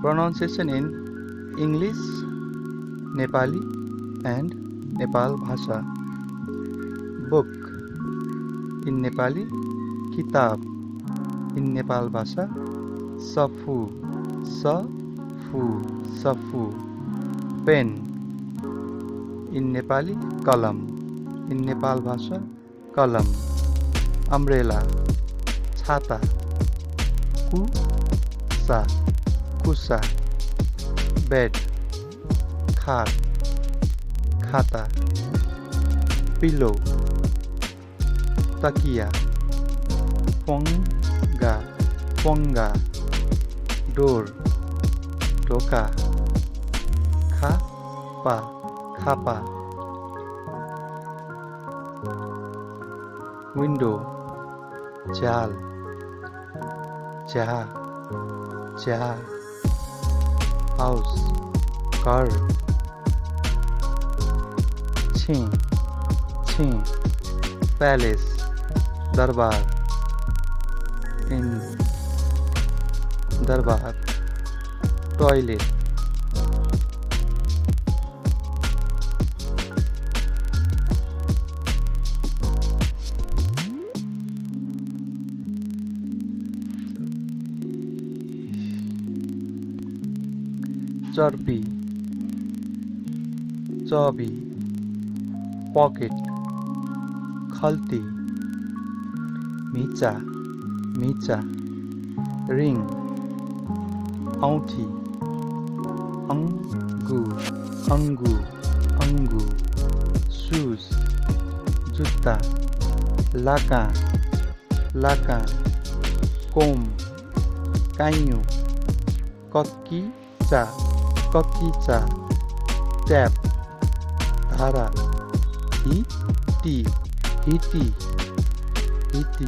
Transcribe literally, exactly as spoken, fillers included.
Pronunciation in English, Nepali and Nepal Bhasha. Book in Nepali, किताब, in Nepal Bhasha, सफू, सफू, सफू। Pen in Nepali, कलम, in Nepal Bhasha, कलम। Umbrella, छाता। कुसा, कुसा। Bed, खाट, खाता। Pillow, तकिया। प्वंगा, प्वंगा। Door, ढोका। खापा, खापा। Window, झ्याल, झ्याः, झ्याः। House, घर। छेँ, छेँ। Palace, दरबार। In दरबार। Toilet, chirpy, chubby. Pocket, खल्ती। म्हिचा, म्हिचा। Ring, औंठी। अंगू, अंगू, अंगू। Shoes, जुत्ता। लाकां, लाकां। Comb, काइँयु। ककिचा, ककिचा। Tap, धारा। हिटी, हिटी, हिटी।